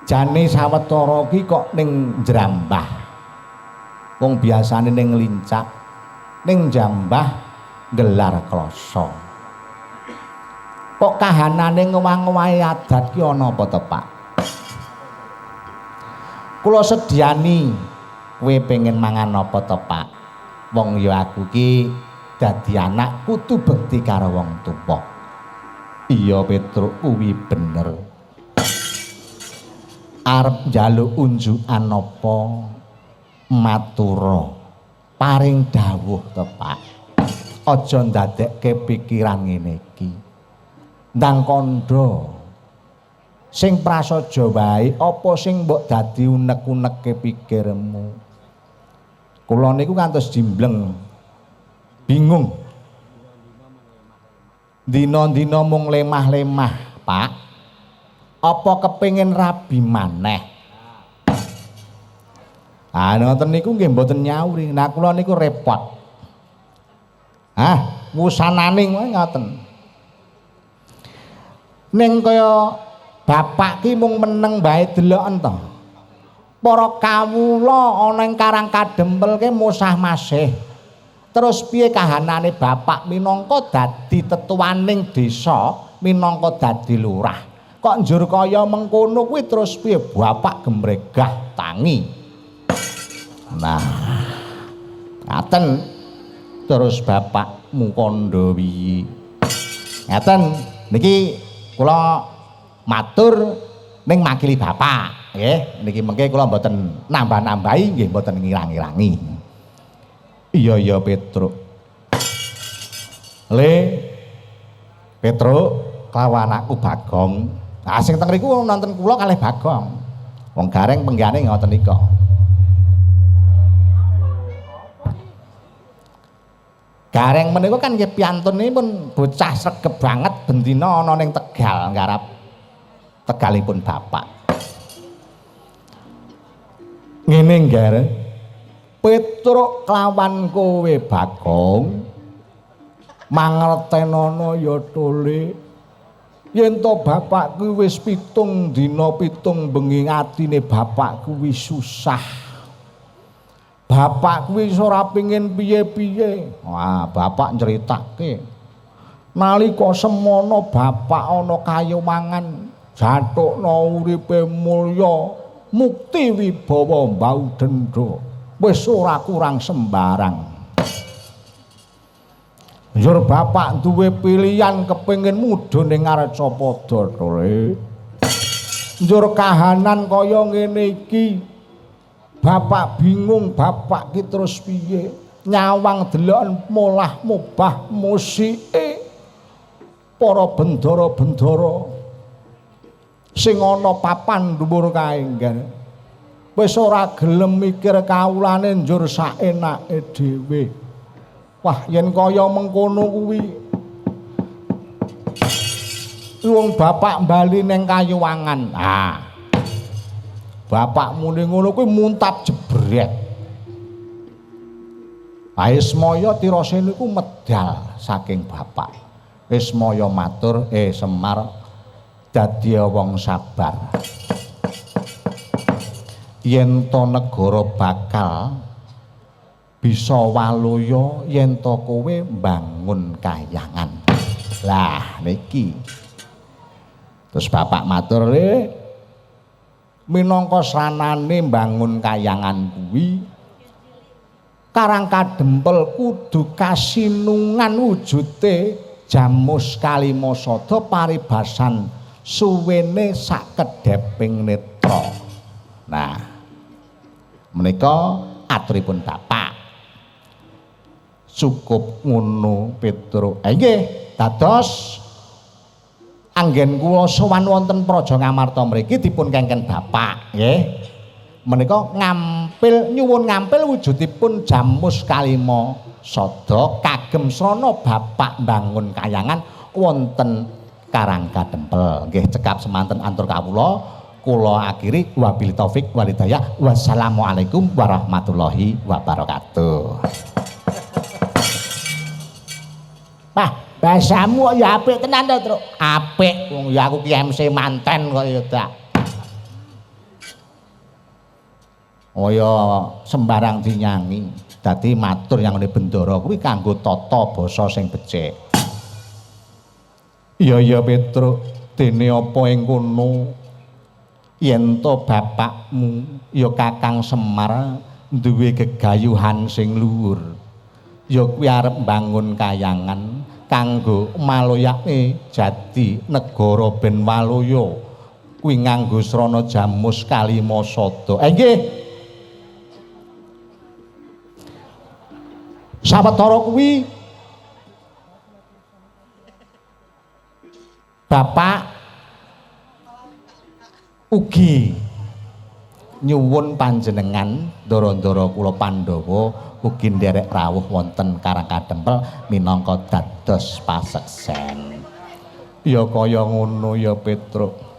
Jane sawetara ki kok ning Jrambah. Wong biasane ning Lincak, ning Jambah gelar kloso. Kok kahanane ngowah-ngowahi adat ki ana apa to, Pak? Kula sediani kowe pengen mangan apa to, Pak? Wong ya aku ki dadi anak kudu bekti karo wong tuwa. Iya, Petruk, kuwi bener. Arep njaluk unjukan apa? Matura. Paring dawuh to, Pak. Aja ndadekke pikiran ngene iki. Ndang kandha. Sing prasaja wae apa sing mbok dadi unek-uneke pikirmu? Kula niku ngantos jimbleng. Bingung. Dina-dina mung lemah-lemah, Pak. Apa kepengin rabi maneh? Ah, ngoten niku nggih mboten nyauri. Nah, kula niku repot. Ah, wusanane ngoten. Ning kaya bapak ki mung meneng bae deloken to. Para kawula ana ing Karang Kadempel ki mosah-masih. Terus piye kahanane bapak minangka dadi tetuaning desa, minangka dadi lurah. Kok njur kaya mengkono kuwi terus piye bapak gemregah tangi. Nah, ngaten terus bapakmu kandha piye? Ngaten niki kula matur ning makili bapak nggih. Niki mengke kula mboten nambah-nambahi nggih mboten ngirang-ngirangi. Iya iya Petruk. Le Petruk kelawan anakku Bagong. Nah sing teng riku nonton kula kalih Bagong. Wong Gareng penggane ngoten nika. Gareng menika kan nggih piantunipun bocah sregep banget bendina ana ning Tegal nggarap tegalipun bapak. Ngene Gareng. Petruk kelawan kowe Bagong mangertenono ya tole yen to bapak kuwi wis 7 dina 7 bengi atine bapak kuwi susah. Bapak kuwi wis ora pengin piye-piye. Wah, bapak nyeritake nalika semono bapak ana kayumangan jathukna uripe mulya mukti wibawa mbau dendha. Wis ora kurang sembarang. Njur bapak duwe pilihan kepengin mudhun ning Arcapada tole. Njur kahanan kaya ngene iki. Bapak bingung, bapak ki terus piye? Nyawang deloken molah mubah musike para bendara-bendara sing ana papan dhuwur kae nggih. Wis ora gelem mikir kawulane njur saenake dhewe. Wah, yen kaya mengkono kuwi wong bapak bali ning Kayuwangan. Ah. Bapak muni ngono kuwi muntap jebret. Ismaya tirose niku medal saking bapak. Ismaya matur, Semar dadi wong sabar. Yen to negara bakal bisa waluya yen to kowe mbangun kayangan. Lah niki. Terus bapak matur, "Le, minangka sranane mbangun kayangan kuwi Karang Kadempel kudu kasinungan wujute jamus kalima sada paribasan suwene sakedheping netra." Nah, menika aturipun bapak. Cukup ngono Petruk. Nggih, dados anggen kula sowan wonten Praja Ngamarta mriki dipun kengken bapak nggih. Menika ngampil nyuwun ngampil wujudipun jamus kalima sada kagem srana bapak mbangun kayangan wonten Karang Kadempel. Nggih, cekap semanten antur kawula. Kula akhiri wabillahi taufik wal hidayah. Wassalamualaikum warahmatullahi wabarakatuh. Wah, bahasamu kok ya apik tenan to, Truk. Apik wong ya aku ki MC manten kok ya tak. Kaya sembarang dinyangi. Dadi matur yang ngene Bendara kuwi kanggo tata basa sing becik. Iya ya Petruk, dene apa ing kono? Yen to bapakmu ya Kakang Semar duwe gegayuhan sing luhur. Ya kuwi arep mbangun kayangan kanggo maloyake jati negara ben waluya. Kuwi nganggo srana Jamus Kalima Sada. Nggih. Sawetara kuwi bapak ugi nyuwun panjenengan ndara-ndara kula Pandhawa ugi nderek rawuh wonten Karang Kadempel minangka dados paseksen. Ya kaya ngono ya Petruk.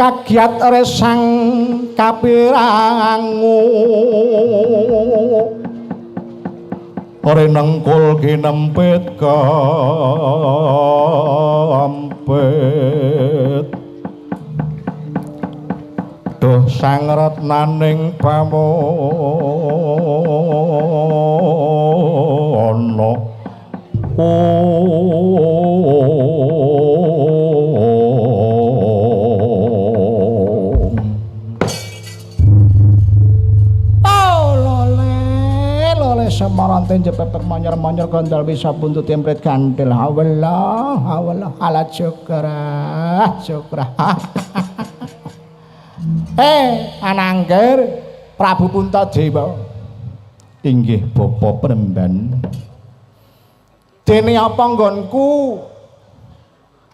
Kagiat resang kapirangu renengkul kinempit kampit duh sang retnaning pamono Semarante jepepek manyer-manyer gondol bisa buntut emprit gantil. Awelah, awelah, ala jograh, jograh. Anangger Prabu Puntadewa. Inggih Bapa Premban. Dene apa nggonku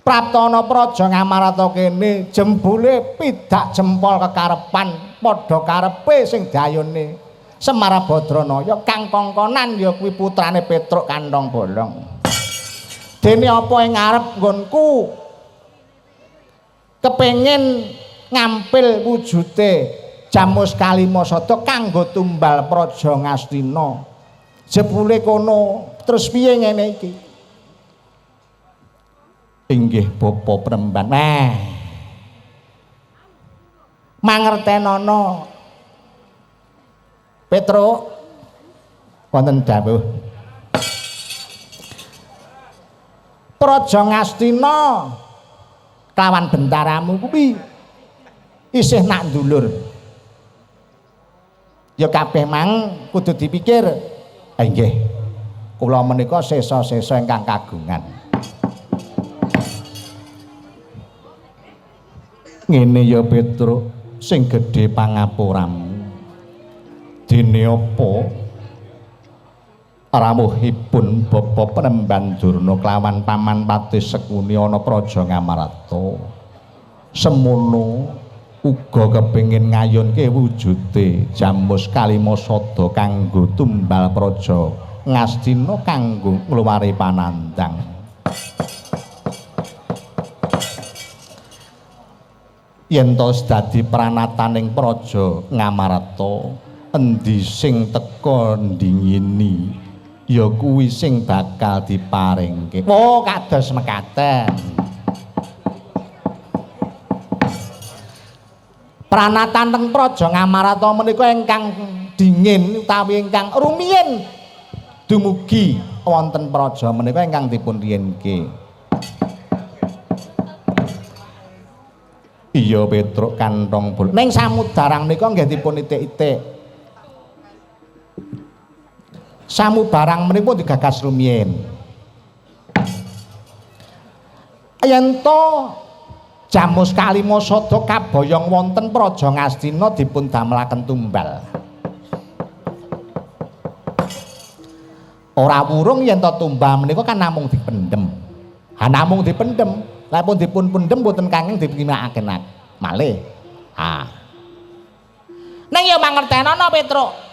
Praptana Praja Ngamarta kene jembule pidak jempol kekarepan padha karepe sing dayune Semar Badranaya kang kongkonan ya kuwi putrane Petruk Kantong Bolong. Dene apa ing ngarep nggonku kepengin ngampil wujute Jamus Kalima Sada kanggo tumbal Praja Ngastina. Jebule kono terus piye ngene iki? Inggih Bapa Premban. Nah. Mangertenono Petruk wonten dawuh Praja Ngastina kelawan bentaramu kuwi isih nak ndulur. Ya kabeh mang kudu dipikir. Nggih. Kula menika sesa-sesa ingkang kagungan. Ngene ya Petruk, sing gedhe pangapuramu. Dene apa rawuhipun Bapa Penemban Durna kelawan Paman Patih Sekuni ana Praja Ngamarta. Semono uga kepengin ngayunke wujude Jamus Kalima Sada kanggo tumbal Praja Ngastina kanggo ngluwari panandhang. Yen tos dadi pranataning Praja Ngamarta, endi sing teka ndingini ya kuwi sing bakal diparingke. Oh, kados mekaten. Pranatan teng Praja Ngamarta menika ingkang dingin utawi ingkang rumiyin dumugi wonten praja menika ingkang dipun riyenke. Iya Petruk Kantong Bolong. Ning samudarang nika nggih dipun itik-itik. Samubarang menika digagas rumiyin. Yen to Jamus Kalima Sada kaboyong wonten Praja Ngastina dipun damelaken tumbal. Ora wurung yen to tumbal menika kan namung dipendhem. Ha namung dipendhem, lha pun dipun pendhem boten kangeng dipimakake malih. Ha. Ning ya mangertenono Petruk.